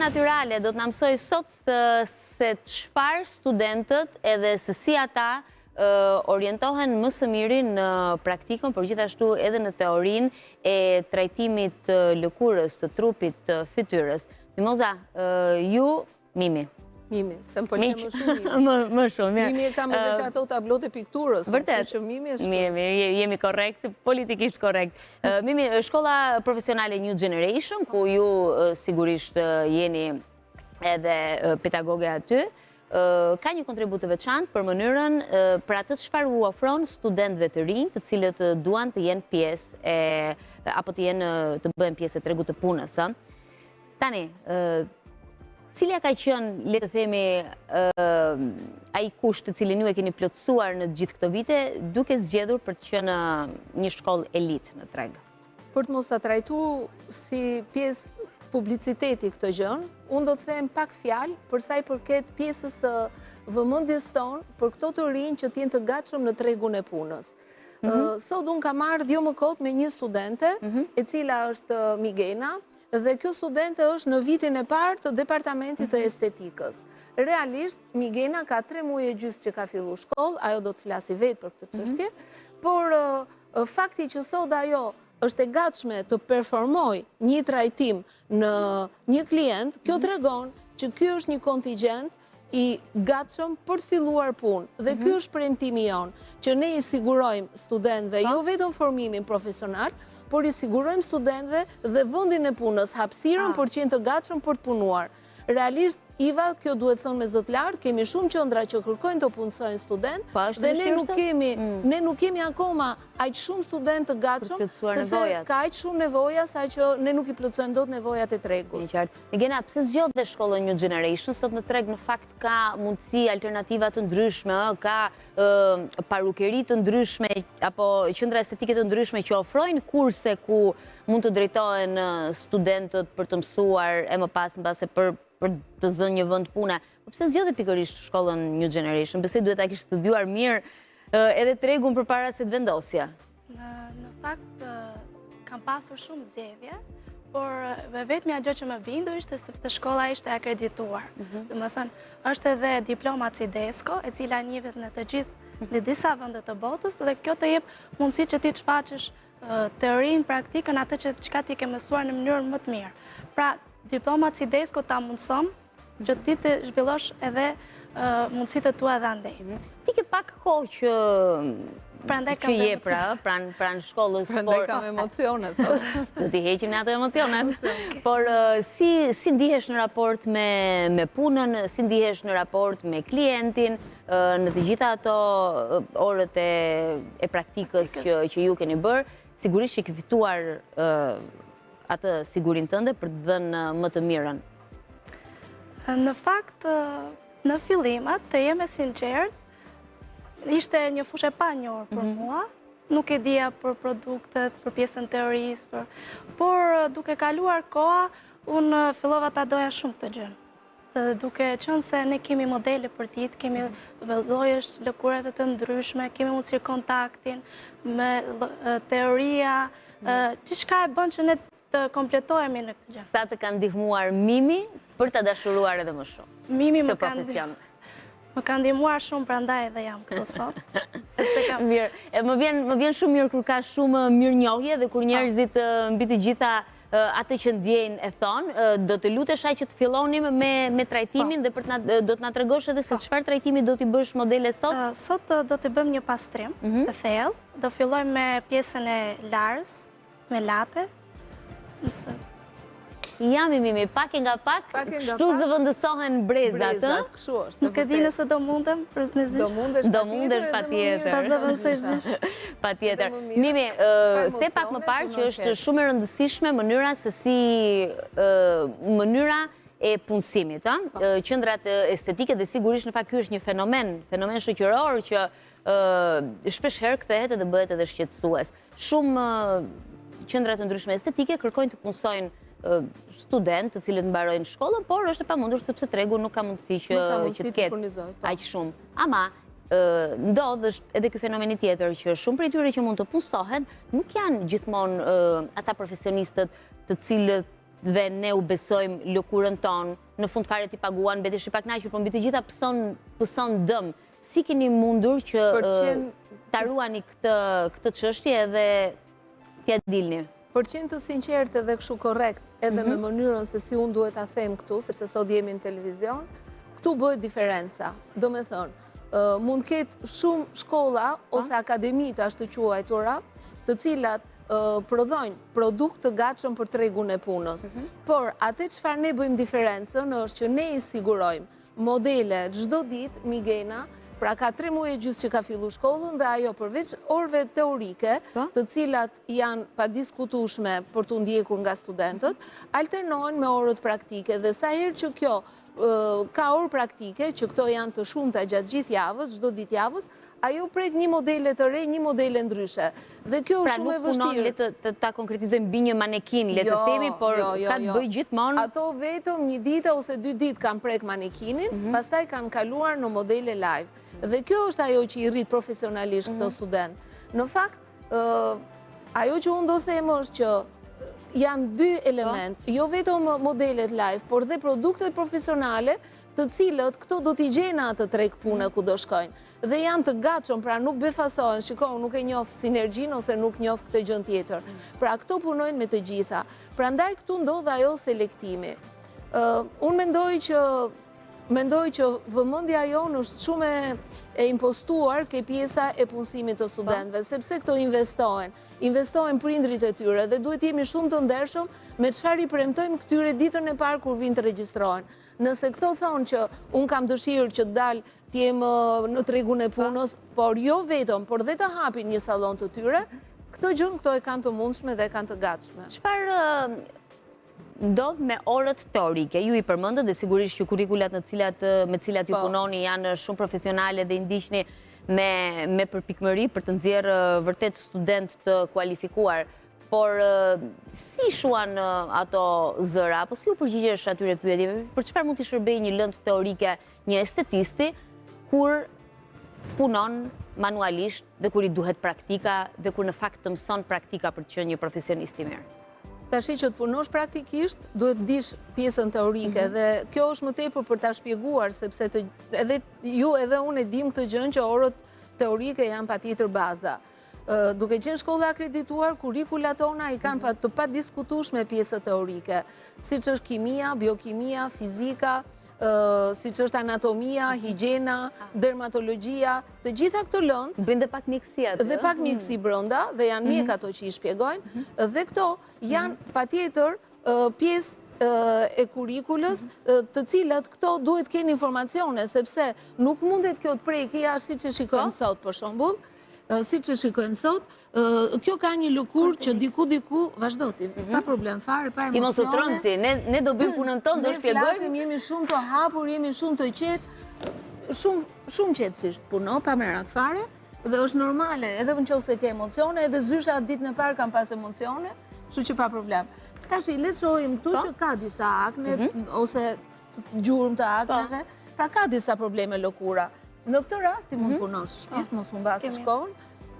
Natyrale do të na mësojë sot se çfarë studentët edhe se si ata orientohen më së miri në praktikën, por gjithashtu edhe në teorinë e trajtimit të lëkurës, të trupit, të fytyrës. Mimoza, ju Mimi. Mimi, se më pëlqen më shumë Mimi. Më shumë, mirë. Mimi e kam edhe te ato tablot e pikturës. Vërtet. Që Mimi është... Mirë, mirë, jemi korrekt, politikisht korrekt. Mimi, shkolla profesionale New Generation, ku ju sigurisht jeni edhe pedagoge aty, ka një kontribut të veçantë për mënyrën, për atë çfarë u ofron studentëve të rinj, të cilët duan të jenë pjesë e, apo të jenë të bëhen pjesë e tregut të punës, ë. Tani, cila ka qenë, le të themi, ai kusht të cilin ju e keni plotësuar në gjithë këto vite, duke zgjedhur për të qenë një shkollë elitë në treg? Për të mos ta trajtu si pjesë publiciteti këtë gjënë, unë do të them pak fjalë për sa i përket pjesës së vëmendjes tonë për këto të rinj që të jenë të gatshëm në tregun e punës. Mhm. Sot unë kam ardhë jo më kot me një studente, mhm. e cila është Migena, Dhe kjo studente është në vitin e parë të departamentit të estetikës. Realisht, Migena ka 3 muaj e gjysë që ka fillu shkollë, ajo do të flasi vetë për këtë mhm. çështje, por fakti që sot ajo është e gatshme të performojë një trajtim në një klient, kjo mhm. tregon që ky është një kontingjent i gatshëm për të filluar punë. Dhe ky mhm. është premtimi jonë, që ne i sigurojmë studentëve jo vetëm formimin profesional, por i sigurojmë studentëve dhe vendin e punës, hapësirën ah. për të qenë të gatshëm për të punuar. Realisht, Iva, kjo duhet thënë me zë të lartë, kemi shumë qendra që kërkojnë të punësojnë studentë, po, dhe ne nuk kemi, mm. ne nuk kemi akoma aq shumë studentë të gatshëm, sepse ka aq shumë nevoja, sa që ne nuk i plotësojmë dot nevojat e tregut. Migena, pse zgjodhe shkollën New Generation? Sot në treg në fakt ka mundësi alternativa të ndryshme, ka parukeri të ndryshme, apo qendra estetike të ndryshme që ofrojnë kurse ku mund të drejtohen studentët për të mësuar e më pas mbase për për të zënë një vend pune. Po pse zgjodhe pikërisht shkollën New Generation? Besoj duhet ta kish studiuar mirë edhe tregun përpara se të vendosje. Në, në fakt, kam pasur shumë zgjedhje, por e vetmja gjë që më bindu ishte sepse shkolla ishte akredituar. Mm -hmm. Domethënë, është edhe diploma CIDESCO, e cila njihet në të gjithë në disa vende të botës, dhe kjo të jep mundësi që ti të shfaqësh teorinë, praktikën, atë që çka ti ke mësuar në mënyrën më të mirë. Pra, diploma CIDESCO ta mundëson që ti të zhvillosh edhe mundësitë e tua edhe andej. Mhm. Ti ke pak kohë që Prandaj kam që je pra, pranë pranë shkollës, Prandaj kam emocione sot. Do t'i heqim ne ato emocionet. Por si si ndihesh në raport me me punën, si ndihesh në raport me klientin, në të gjitha ato orët e e praktikës që që ju keni bërë, sigurisht që ke fituar atë sigurinë tënde për të dhënë më të mirën? Në fakt, në fillimet, të jem e sinqertë, ishte një fushë e panjohur për mhm. mua, nuk e dija për produktet, për pjesën e teorisë, për... por duke kaluar koha, unë fillova ta doja shumë këtë gjënë. Duke qenë se ne kemi modele për ditë, kemi me llojesh lëkureve të ndryshme, kemi mundësi kontaktin, me teoria, gjithçka e bën që ne të kompletohemi në këtë gjë. Sa të ka ndihmuar Mimi për ta dashuruar edhe më shumë? Mimi më ka ndihmuar. Më ka ndihmuar shumë, prandaj edhe jam këtu sot. Sepse kam... Mirë, e më vjen, më vjen shumë mirë kur ka shumë mirënjohje dhe kur njerëzit mbi të gjitha atë që ndjejnë e thonë, do të lutesha që të fillonim me, me trajtimin po. dhe për të na, do të na tregosh edhe se po. çfarë trajtimi do t'i bësh modeles sot? Sot do t'i bëjmë një pastrim mhm. të thellë, do fillojmë me pjesën e larjes, me late. Nëse... Ja mi Mimi, pak e nga pak, kështu zëvendësohen brezat, Brezat, kështu është. Nuk e di nëse do mundem, për me zysh. Do mundesh Do mundesh patjetër. Ta zëvendësoj zysh. Patjetër. Mimi, the pak më parë që është shumë e rëndësishme mënyra se si mënyra e punësimit, ë? Po. Qendrat estetike dhe sigurisht në fakt ky është një fenomen, fenomen shoqëror që shpesh herë kthehet edhe bëhet edhe shqetësues. Shumë qendra të ndryshme estetike kërkojnë të punësojnë studentë të cilët mbarojnë shkollën, por është e pamundur sepse tregu nuk ka mundësi që, që të ketë po. aq shumë. Ama, ndodh është edhe ky fenomeni tjetër që shumë prej tyre që mund të punësohen nuk janë gjithmonë ata profesionistët të cilët estetistëve ne u besojmë lëkurën tonë, në fund fare ti paguan, mbetesh i pakënaqur, por mbi të gjitha pëson pëson dëm. Si keni mundur që ta ruani këtë këtë çështje edhe t'ia dilni? Për të qenë të sinqertë edhe kështu korrekt, edhe me mhm. mënyrën se si unë duhet ta them këtu, sepse sot jemi në televizion, këtu bëhet diferenca. Domethënë, mund të ketë shumë shkolla ose akademi të ashtuquajtura, të cilat prodhojnë produkt të gatshëm për tregun e punës. Mhm. Por, atë çfarë ne bëjmë diferencën është që ne i sigurojmë modele çdo ditë Migena, pra ka 3 muaj e gjysë që ka fillu shkollën dhe ajo përveç orëve teorike, po. të cilat janë padiskutueshme për t'u ndjekur nga studentët, alternohen me orët praktike dhe sa herë që kjo ka orë praktike, që këto janë të shumta gjatë gjithë javës, çdo ditë javës, ajo prek një modele të re, një modele ndryshe. Dhe kjo është shumë e vështirë. Pra nuk punon, le të ta konkretizojmë mbi një manekin, le të jo, themi, por jo, jo, ka të bëjë gjithmonë... Ato vetëm një ditë ose dy ditë kanë prek manekinin, mhm. pastaj kanë kaluar në modele live. Dhe kjo është ajo që i rrit profesionalisht këto mhm. studentë. Në fakt, ajo që unë do them është që janë dy po. element, jo vetëm modelet live, por dhe produktet profesionale, të cilët këto do t'i gjejnë atë treg pune mhm. ku do shkojnë. Dhe janë të gatshëm, pra nuk befasohen, shiko, unë nuk e njoh sinergjinë ose nuk njoh këtë gjënë tjetër. Mhm. Pra këto punojnë me të gjitha. Prandaj këtu ndodh ajo selektimi. Unë mendoj që Mendoj që vëmendja jonë është shumë e impostuar ke pjesa e punësimit të studentëve, po. sepse këto investohen, investohen prindërit e tyre dhe duhet jemi shumë të ndershëm me çfarë i premtojmë këtyre ditën e parë kur vijnë të regjistrohen. Nëse këto thonë që unë kam dëshirë që të dal të jem në tregun e po. punës, por jo vetëm, por dhe të hapin një sallon të tyre, këtë gjënë këto e kanë të mundshme dhe e kanë të gatshme. Çfarë ndodh me orët teorike? Ju i përmendët dhe sigurisht që kurrikulat në cilat, me cilat ju po. punoni janë shumë profesionale dhe i ndiqni me, me përpikmëri për të nxjerrë vërtet studentë të kualifikuar. Por si shuan ato zëra, apo si u përgjigjesh atyre pyetjeve, për çfarë mund t'i shërbejë një lëndë teorike një estetisti, kur punon manualisht dhe kur i duhet praktika dhe kur në fakt të mëson praktika për të qenë një profesionist i mirë? Tashi që të punosh praktikisht, duhet të dish pjesën teorike mhm. dhe kjo është më tepër për ta shpjeguar, sepse të, edhe ju edhe unë e dim këtë gjënë që orët teorike janë patjetër baza. Duke qenë shkollë e akredituar, kurrikulat tona i kanë mhm. të padiskutueshme pjesët teorike, siç është kimia, biokimia, fizika, siç është anatomia, mhm. higjiena, ah. dermatologjia, të gjitha këto lëndë. Bëjnë dhe pak mjekësi aty. Dhe pak mjekësi mm. brenda, dhe janë mjekë mhm. ato që i shpjegojnë, mhm. dhe këto janë patjetër pjesë e kurrikulës, të cilat këto duhet kenë informacione, sepse nuk mundet kjo të preki ashtu siç e shikojmë po. sot, për shembull, siç e shikojmë sot, kjo ka një lëkurë që diku diku, vazhdo ti, mhm. pa problem fare, pa emocione. Ti mos u tremb ti, ne do bëjmë punën tonë, do shpjegojmë. Ne flasim, jemi shumë të hapur, jemi shumë të qetë, shumë, shumë qetësisht puno, pa merak fare, dhe është normale, edhe në qoftë se ke emocione, edhe zysha atë ditën e parë kam pas emocione, kështu që pa problem. Tashi, le të shohim këtu po. që ka disa akne, mhm. ose gjurmë të akneve, po. pra ka disa probleme lëkura. Në këtë rast ti mund mhm. punosh shpejt, mos humbasësh kohën,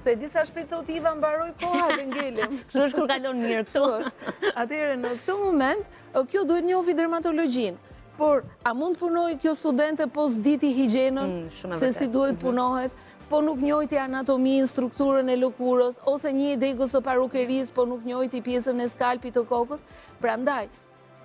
se disa shpejt thotë Iva mbaroi koha dhe ngelim. Kështu është kur kalon mirë, kështu është. Atëherë në këtë moment, kjo duhet njofi dermatologjinë. Por, a mund të punojë kjo studente po s'diti higjienën, mm, se si duhet mhm. punohet, po nuk njojti anatominë, strukturën e lëkurës, ose një i degës së parukerisë, po nuk njojti pjesën e skalpit të kokës, prandaj,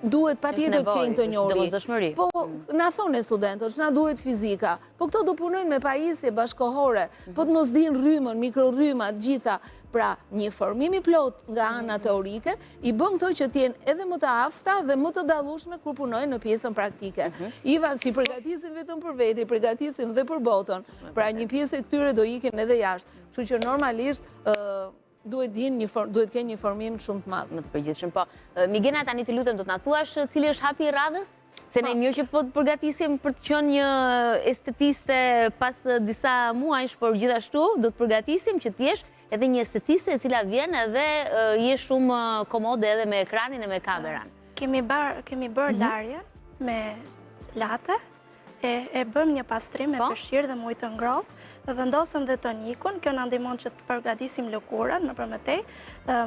duhet patjetër të kenë këtë njohuri. Po, na thonë studentët, që na duhet fizika, po këto do punojnë me pajisje bashkëkohore, po të mos dinë rrymën, mikrorrymat, gjitha. Pra, një formim i plotë nga ana teorike, i bën këto që të jenë edhe më të afta dhe më të dallueshme kur punojnë në pjesën praktike. Mhm. Iva, s'i përgatisim vetëm për vete, i përgatisim dhe për botën. Pra, një pjesë e këtyre do ikin edhe jashtë. Kështu që normalisht, duhet dinë një duhet kenë një formim shumë të madh. Më të përgjithshëm, po. Migena tani të lutem do të na thuash cili është hapi i radhës? Se ne po. mirë që po të përgatisim për të qenë një estetiste pas disa muajsh, por gjithashtu do të përgatisim që të jesh edhe një estetiste e cila vjen edhe je shumë komode edhe me ekranin e me kameran. Kemi bërë kemi bërë mhm. larjen me late, e, e bëmë një pastrim me po. peshqir dhe me ujë të ngrohtë. Vendosëm dhe tonikun, kjo na ndihmon që të përgatisim lëkurën më për më tej.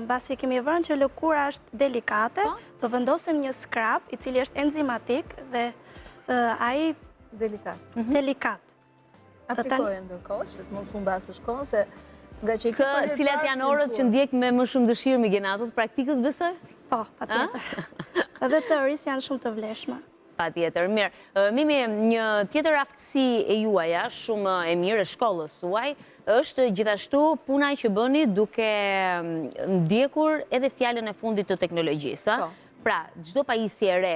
Mbasi kemi vënë që lëkura është delikate, po. do vendosim një scrub, i cili është enzimatik dhe ai... Delikat. Mhm. Delikat. Aplikoje ndërkohë që të mos humbasësh kohën se nga që i ke për Cilat janë orët që ndjek me më shumë dëshirë Migena, ato të praktikës besoj? Po, patjetër. Edhe teorisë janë shumë të vlefshme. Patjetër, mirë. Mimi, një tjetër aftësi e juaja, shumë e mirë e shkollës suaj, është gjithashtu puna që bëni duke ndjekur edhe fjalën e fundit të teknologjisë. Po. Pra, çdo pajisje e re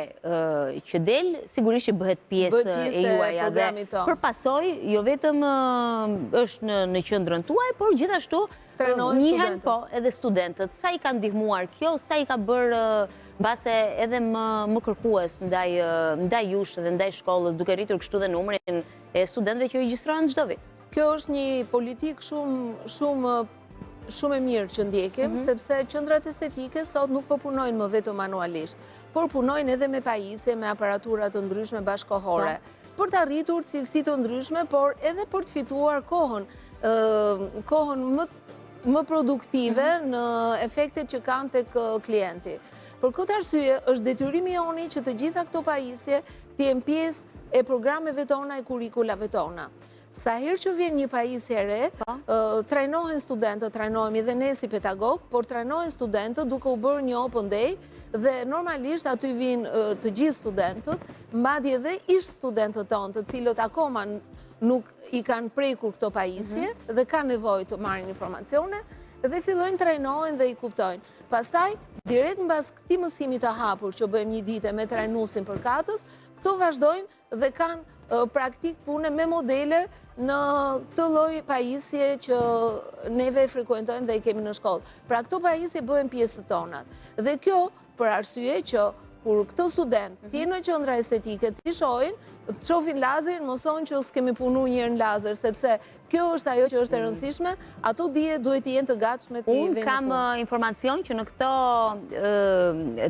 që del, sigurisht që bëhet pjesë e juaja dhe për pasojë, jo vetëm është në në qendrën tuaj, por gjithashtu njihen po edhe studentët. Sa i ka ndihmuar kjo, sa i ka bërë mbase edhe më më kërkues ndaj ndaj jush dhe ndaj shkollës, duke rritur kështu dhe numrin e studentëve që regjistrohen çdo vit. Kjo është një politikë shumë shumë shumë e mirë që ndjekim, mhm. sepse qendrat estetike sot nuk po punojnë më vetëm manualisht, por punojnë edhe me pajisje, me aparatura të ndryshme bashkëkohore, po. për të arritur cilësi të ndryshme, por edhe për të fituar kohën, kohën më më produktive mhm. në efektet që kanë tek klienti. Për këtë arsye, është detyrimi yni që të gjitha këto pajisje të jenë pjesë e programeve tona e kurikulave tona. Sa herë që vjen një pajisje e re, po. trajnohen studentët, trajnohemi dhe ne si pedagogë, por trajnohen studentët duke u bërë një open day dhe normalisht aty vijnë të gjithë studentët, madje dhe ish studentët tonë, të cilët akoma nuk i kanë prekur këto pajisje mhm. dhe kanë nevojë të marrin informacione dhe fillojnë trajnohen dhe i kuptojnë. Pastaj, direkt mbas këtij mësimi të hapur që bëjmë një ditë me trajnuesin përkatës, këto vazhdojnë dhe kanë praktikë pune me modele në këtë lloj pajisje që neve e frekuentojmë dhe i kemi në shkollë. Pra këto pajisje bëhen pjesë të tonat. Dhe kjo për arsye që kur këto studentë të jenë në qendra estetike, t'i shohin, të shohin lazerin, mos thonë që s'kemi punu njëherë në lazer, sepse kjo është ajo që është e mm. rëndësishme, ato dije duhet të jenë të gatshme të Unë kam informacion që në këto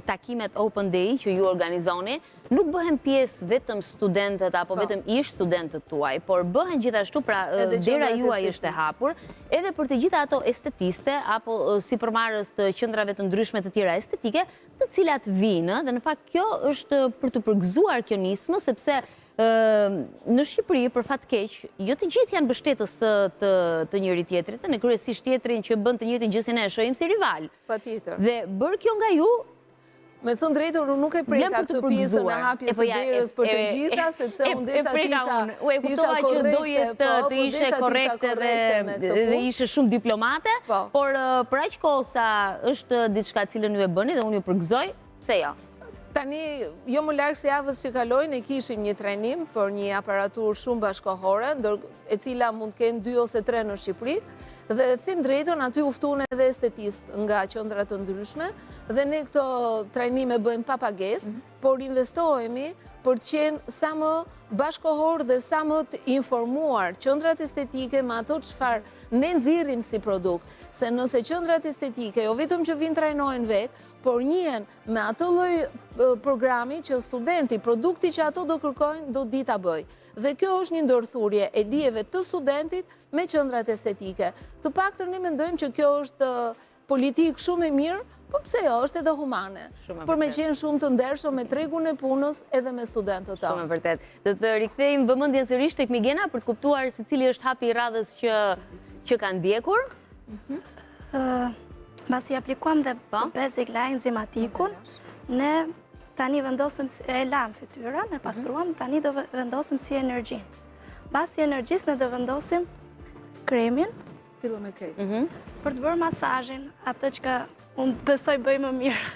takimet Open Day që ju organizoni, Nuk bëhen pjesë vetëm studentët apo po. vetëm ish studentët tuaj, por bëhen gjithashtu pra dera juaj është e hapur, edhe për të gjitha ato estetiste apo sipërmarrës të qendrave të ndryshme të tjera estetike, të cilat vijnë dhe në fakt kjo është për t'u përgëzuar kjo nismë sepse në Shqipëri për fat keq, jo të gjithë janë mbështetës të të njëri tjetrit, ne kryesisht tjetrin që bën të njëjtën gjë si ne e shohim si rival. Patjetër. Dhe bërë kjo nga ju, Me thënë të drejtën, unë nuk e preka këtë pjesën e hapjes po së derës për të gjitha, sepse unë desha të isha korrekte. E kuptova që doje të po, po ishe korrekte dhe ishe shumë diplomate, po. por për aq kohë sa është diçka të cilën ju e bëni dhe unë ju përgëzoj, pse jo? Tani, jo më larg se javës që kaloi, ne kishim një trajnim për një aparaturë shumë bashkëkohore, e cila mund të kenë 2 ose 3 në Shqipëri, dhe them të drejtën, aty u ftuan edhe estetistë nga qendra të ndryshme, dhe ne këto trajnime bëjmë pa pagesë, mhm. por investohemi për të qenë sa më bashkëkohor dhe sa më të informuar qendrat estetike me ato çfarë ne nxjerrim si produkt. Se nëse qendrat estetike, jo vetëm që vijnë trajnohen vetë, por njihen me atë lloj programi që studenti, produkti që ato do kërkojnë, do di ta bëjë. Dhe kjo është një ndërthurje e dijeve të studentit me qendrat estetike. Të paktën ne mendojmë që kjo është politikë shumë e mirë, po pse jo, është edhe humane. Për me qenë shumë të ndershëm me tregun e punës edhe me studentët tonë. Shumë e vërtetë. Do të rikthejmë vëmendjen sërish tek Migena për të kuptuar se cili është hapi i radhës që që ka ndjekur. Mhm. Mbasi aplikuam dhe po. basic line enzimatikun, ne tani vendosëm, e lamë fytyrën, e mhm. pastruam, tani do vendosim Sinergyn. Mbas Sinergysë ne do vendosim kremin, Fillo me kremin. Mhm. Për të bërë masazhin, atë që unë besoj bëj më mirë.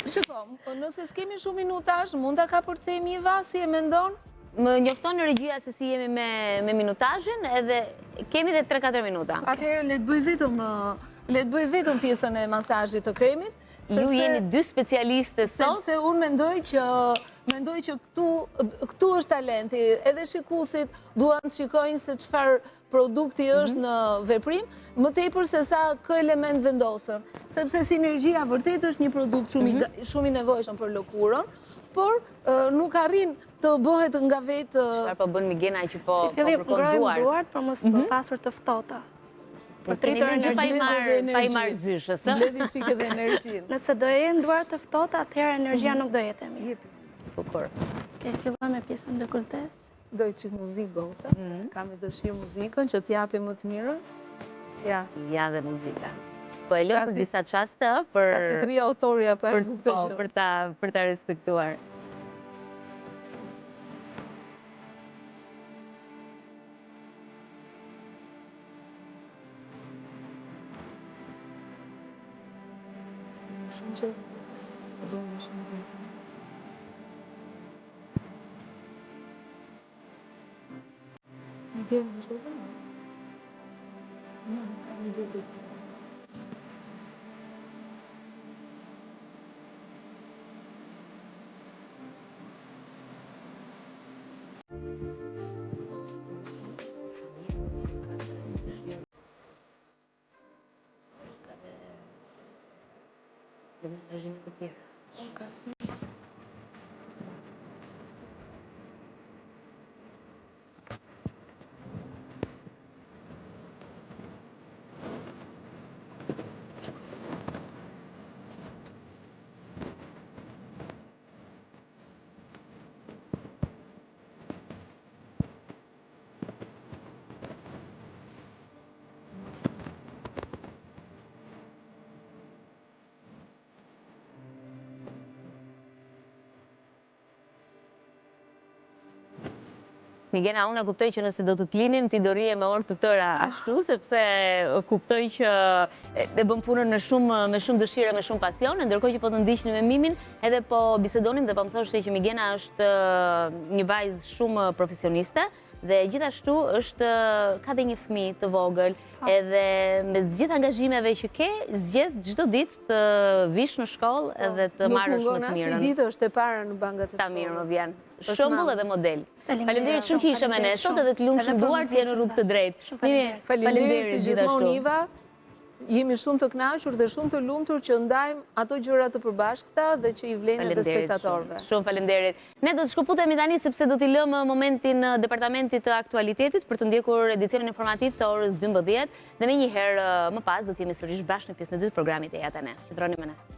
Shiko, nëse s'kemi shumë minutazh, mund ta kapërcejmë Iva, si e mendon? Më njofton regjia se si jemi me, me minutazhin edhe kemi dhe 3-4 minuta. Atëherë le të bëj vetëm le të bëj vetëm pjesën e masazhit të kremit, sepse ju jeni dy specialiste sot. Sepse unë mendoj që mendoj që këtu këtu është talenti, edhe shikuesit duan të shikojnë se çfarë produkti mhm. është në veprim, më tepër se sa kë element vendosën. Sepse sinergjia vërtet është një produkt shumë mhm. shumë i nevojshëm për lëkurën. por nuk arrin të bëhet nga vetë... Çfarë po bën Migena që po Si fillim po ngrohim duart, për mos të mhm. pasur të ftohta. Për të rritur energjinë. Pa i marrë zyshës, ë? Mbledhim çikë edhe energjinë. Nëse do jenë duart të ftohta, atëherë energjia mhm. nuk do jetë e mirë. Bukur. Okej, fillojmë me pjesën dekoltes. Do i çikë muzikë goca, mhm. kam e dëshirë muzikën që t'japim më të mirën. Ja. Ja dhe muzika. Po e lë për disa çaste, për... Ka si të rri autorja pa e këtë po, që. Për ta, për ta respektuar. Shumë që bëmë shumë besë. Një vjen në qovë? Një, ka një vjetë. Okay. Migena, unë e kuptoj që nëse do të të linim, ti do rrije me orë të tëra ashtu, sepse kuptoj që e bën punën me shumë, me shumë dëshirë, me shumë pasion, ndërkohë që po të ndiqnim me Mimin, edhe po bisedonim dhe po më thoshte që Migena është një vajzë shumë profesioniste, dhe gjithashtu është ka dhe një fëmijë të vogël, po. edhe me gjithë angazhimeve që ke, zgjedh çdo ditë të vish në shkollë po. edhe të marrësh më të mirën. Nuk mungon asnjë ditë është e para në bankat e shkollës. Sa mirë më vjen. Shembull edhe model. Faleminderit shumë që ishe me ne sot edhe të lumshin duart të jenë në rrugë të drejtë. Shumë faleminderit. Faleminderit si gjithmonë Iva. Jemi shumë të kënaqur dhe shumë të lumtur që ndajmë ato gjëra të përbashkëta dhe që i vlejnë edhe spektatorëve. Shumë faleminderit. Ne do të shkëputemi tani sepse do t'i lëmë momentin departamentit të aktualitetit për të ndjekur edicionin informativ të orës 12 dhe menjëherë më pas do të jemi sërish bashkë në pjesën e dytë të programit Eja te ne. Qëndroni me ne.